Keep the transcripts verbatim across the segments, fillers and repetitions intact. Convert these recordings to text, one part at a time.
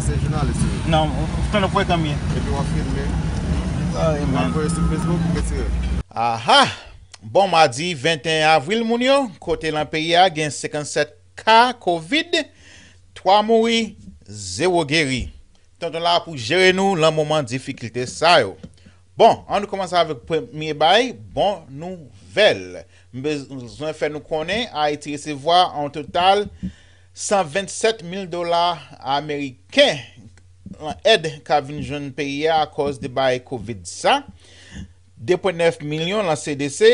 Se jounalis ou ye? Non, stand up frekan m ye. Epi w ap filme? Ah, w ap voye sou Facebook pou retire? Aha! Bon madi venteyen avril, moun yo, kote lan peyi a gen senkannsèt ka kovid, twa mouri, zewo geri. Tonton la pou jere nou lan moman difikilte sa yo. Bon, ann nou kòmanse avèk premye bay, bon nouvèl. M bezwen fè nou konnen Ayiti resevwa an total san vennsèt mil dola ameriken lan èd k ap vin jwenn peyi a akòz de bagay kovid sa. De pwen nèf milyon lan C D C,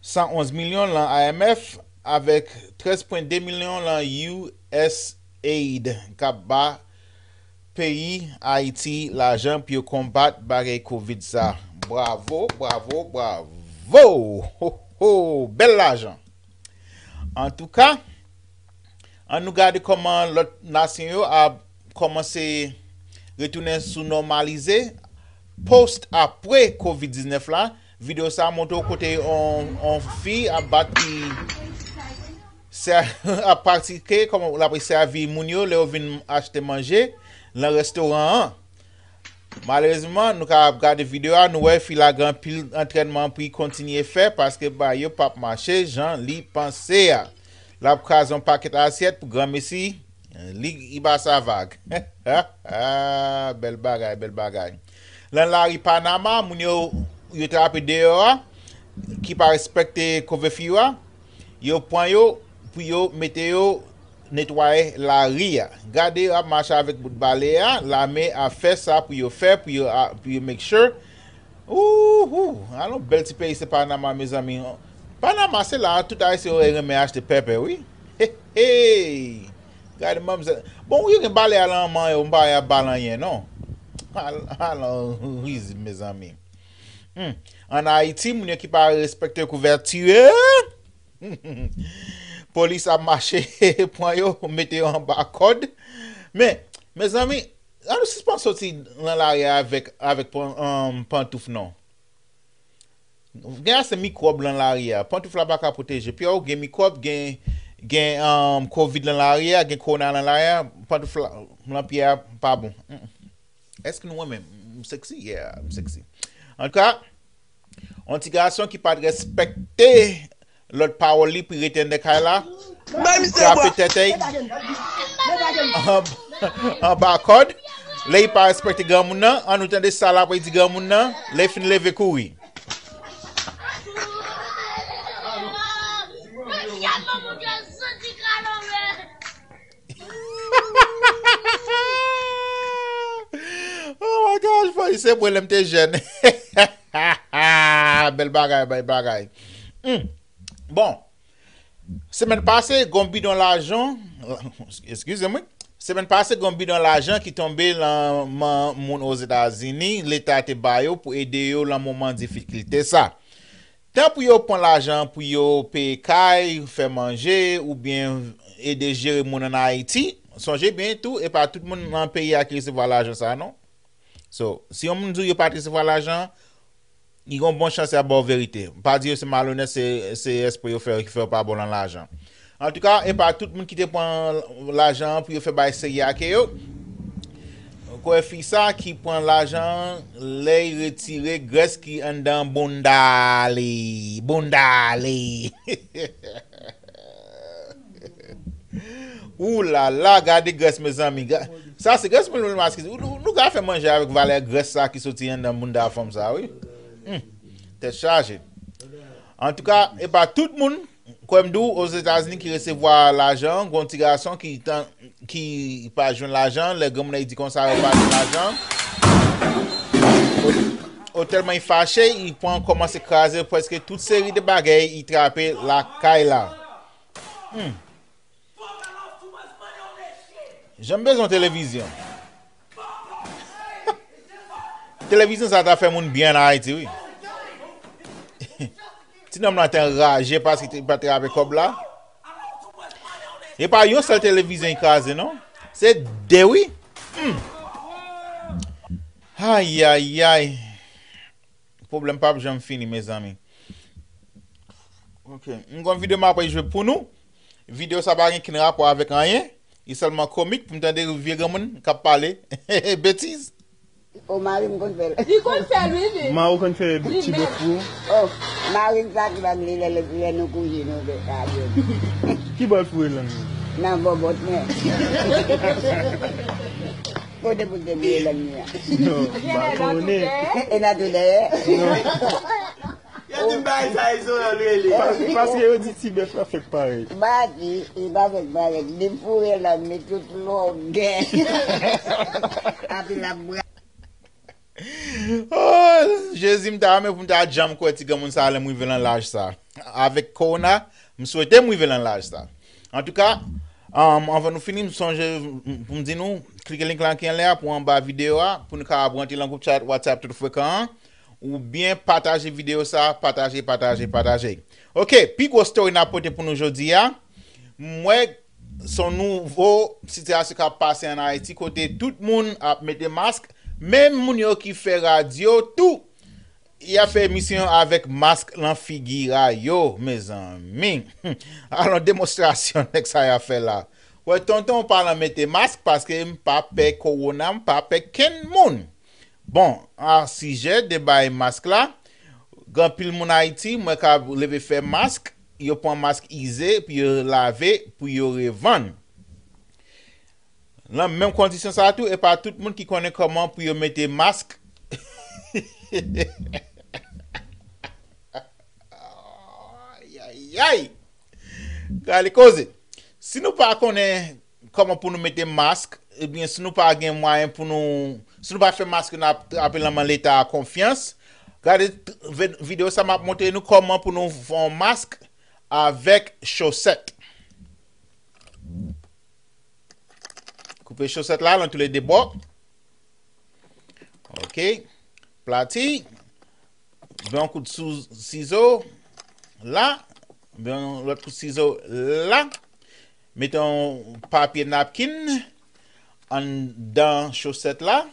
san onz milyon lan I M F, avèk trèz pwen de milyon lan U S aid k ap ba peyi Ayiti lajan pou yo konbat bagay kovid sa. Bravo, bravo, bravo! Ho, ho! Bèl lajan! Antouka, ann nou gade kòman lòt nasyon yo ap kòmanse retounen sou nòmalize post apre kovid diznèf la. Videyo sa a montre w kote on, on fi ap bat ti sè, ap pratike kòman l ap sèvi moun yo lè yo vin achte manje lan restoran an. Malerezman, nou ka ap gade videyo a, nou wè fi la gen anpil antrènman pou l kontinye fè paske bagay yo p ap mache jan li panse a. L ap kraze yon pakèt asyèt pou granmesi, li, li ba sa vag. Bèl bagay, bèl bagay. Lan lari Panama, moun yo, yo trape deyò a, ki pa respekte kouvèfi a, yo pran yo pou yo mete yo netwaye lari a. Gade yo ap mache avèk bout bale a, lame ap fè sa pou yo fè, pou yo, a, pou yo make sure. Ouhou, alon bèl ti peyi se Panama, mezanmi. Panama, se la tout Ayisyen yo renmen achte pèpè, wi. Hey, hey. Gade manmzèl. Bon, wi, gen bale a lan men yo, m pa wè y ap ba l anyen, non. Al-, alon rizib, mezanmi. Hmm. Ann Ayiti, moun yo ki pa respekte kouvèti, polis ap mache pran yo, mete yo anba kòd. Men, mezanmi, ann nou sispann soti nan lari a avèk, avèk pan-, um, pantouf, non. Gen ase mikwòb lan lari a. Pantouf la pa ka pwoteje pye w. Gen mikwòb, gen, gen, um, kovid lan lari a, gen kowona lan lari a. Pantouf la, lan pye a pa bon. Mm, mm. Èske nou wè menm? M sexy? Yeah, m sexy. Antouka, yon ti gason ki pa t respekte lòt pawòl li pou l rete anndan kay la, frape tèt li anba kòd. Lè li pa respekte granmoun nan, ann nou tande sa l ap di granmoun nan, lè l fin leve kouri. Oh my gosh, boy, se mwen lè m te jèn. Bèl bagay, bèl bagay. Hmm. Bon, semèn pase, gon bidon lajan, eskize mwen, semèn pase, gon bidon lajan ki tonbe lan men moun Ozetazini, leta te ba yo pou ede yo lan moman difikilte sa. Tan pou yo pran lajan pou yo peye kay, fè manje, oubyen ede jere moun ann Ayiti, sonje byen tou, e pa tout moun nan peyi a ki resevwa lajan sa a, non. So, si yon moun di w yo pa t resevwa lajan, li gen yon bon chans y ap ba w verite. M pa di yo se malonèt, se, se espre yo fè, ki fè yo pa ba w nan lajan. Antouka, e pa tout moun ki te pran lajan an pou yo fè bagay serye ak yo. Kwè fi sa ki pran lajan an lè l retire grès ki anndan bounda li. Bounda li. Ou la la, gade grès, mezanmi. Ga-, sa se grès mwen, mwen maske. Nou, nou, nou ka fè manje avèk valè grès sa ki soti anndan bounda fanm sa, wi. Hmm. Tèt chaje. Antouka, e pa tout moun, kwè m di w, Ozetazini ki resevwa lajan, gon ti gason ki tan, ki pa jwenn lajan, lè granmoun nan di konsa yo pa jwenn lajan. O, o tèlman li fache, li pran kòmanse kraze prèske tout seri de bagay li trape lakay la. Hmm. Jan m bezwen televizyon. Televizyon sa ta fè moun byen ann Ayiti, wi. Ti nonm lan te anraje paske li pa t rape kòb la. E pa yon sèl televizyon li kraze, non. Se de, wi. Hmm. Ayayay. Pwoblèm p ap janm fini, mezanmi. Ok. M gon videyo m apral jwe pou nou. Videyo sa pa gen kenn rapò avèk anyen. Li sèlman komik pou m tande vye granmoun k ap pale betiz. O, mari m konn fè l. Li konn fè l, wi, wi. Mari w konn fè ti bèf pou ou? O, mari m sa ki ban m li lè, lè, lè nou kouche, nou fè sa, yo. Ki bò l foure lang li? Nan bòbòt mwen. Kote pou te boure lang li a? Non, m pa konnen. E nan tou dèyè? Non. Yo di m bagay sa, e Zoran l rele. Pa-, paske yo di ti bèf la fèk parèt. M pa di, li pa fèk parèt. Li foure lang li tout longè. Epi l ap bra. Oh, Jezi, m ta renmen pou m ta janm kwè ti granmoun sa a lè m rive nan laj sa. Avèk kowona, m swete m rive nan laj sa. Antouka, um, anvan nou fini, m sonje m, pou m di nou, klike link la ki anlè a pou anba videyo a, pou nou kapab rantre nan gwoup chat WhatsApp Tout Frekan an, oubyen pataje videyo sa, pataje, pataje, pataje. Ok, pi gwo story n ap pote pou nou jodi a, m wè se yon nouvo sitiyasyon k ap pase ann Ayiti, kote tout moun ap mete mask, menm moun yo ki fè radyo tou, y ap fè emisyon avèk mask lan figi a yo, mezanmi. Alon demonstrasyon nèg sa y ap fè la. Wè, tonton, w pa nan mete mask paske m pa pè kowona, m pa pè kenn moun. Bon, a sijè de bay mask la, gen anpil moun Ayiti, m wè k ap leve fè mask, yo pran mask ize, pou yo lave, pou yo revann. Nan menm kondisyon sa a tou, e pa tout moun ki konnen kòman pou yo mete mask. Ay, ay, ay! Gade koze. Si nou pa konnen kòman pou nou mete mask, ebyen, si nou pa gen mwayen pou nou, si nou pa fè mask nan ap-, apèl nan men Leta a konfyans, gade t-, ve-, videyo sa m ap montre nou kòman pou nou fè yon mask avèk chosèt. Koupe chosèt la nan toulede bò. Ok. Plati. Ben yon kout sou sizo la. Ben yon lòt kout sizo la. Mete yon papye napkin anndan chosèt la.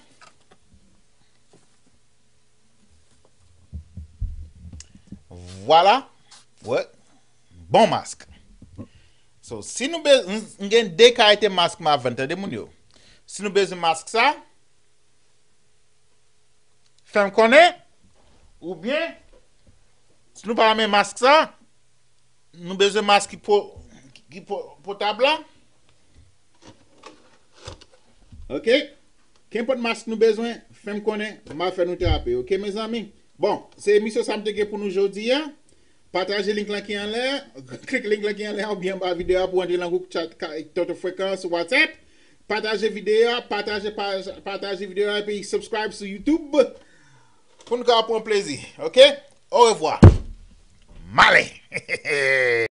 Vwala. Wè. Bon mask. So, si nou be-, m, m gen de kalite mask m ap vann, tande moun yo. Si nou bezwen mask sa, fè m konnen, oubyen, si nou pa renmen mask sa, nou bezwen mask ki po-, ki po-, potab la. Ok? Kenpòt mask nou bezwen, fè m konnen, m a fè nou trape, ok, mezanmi? Bon, se emisyon sa m te gen pou nou jodi a. Pataje link lan ki anlè, klik link lan ki anlè oubyen anba videyo a pou antre nan gwoup chat ka-, Tonton Frekan sou WhatsApp. Pataje videyo a, pataje paj, pataje videyo a, epi subscribe sou YouTube. Pou nou ka pran plezi, ok? Orevwa. M ale!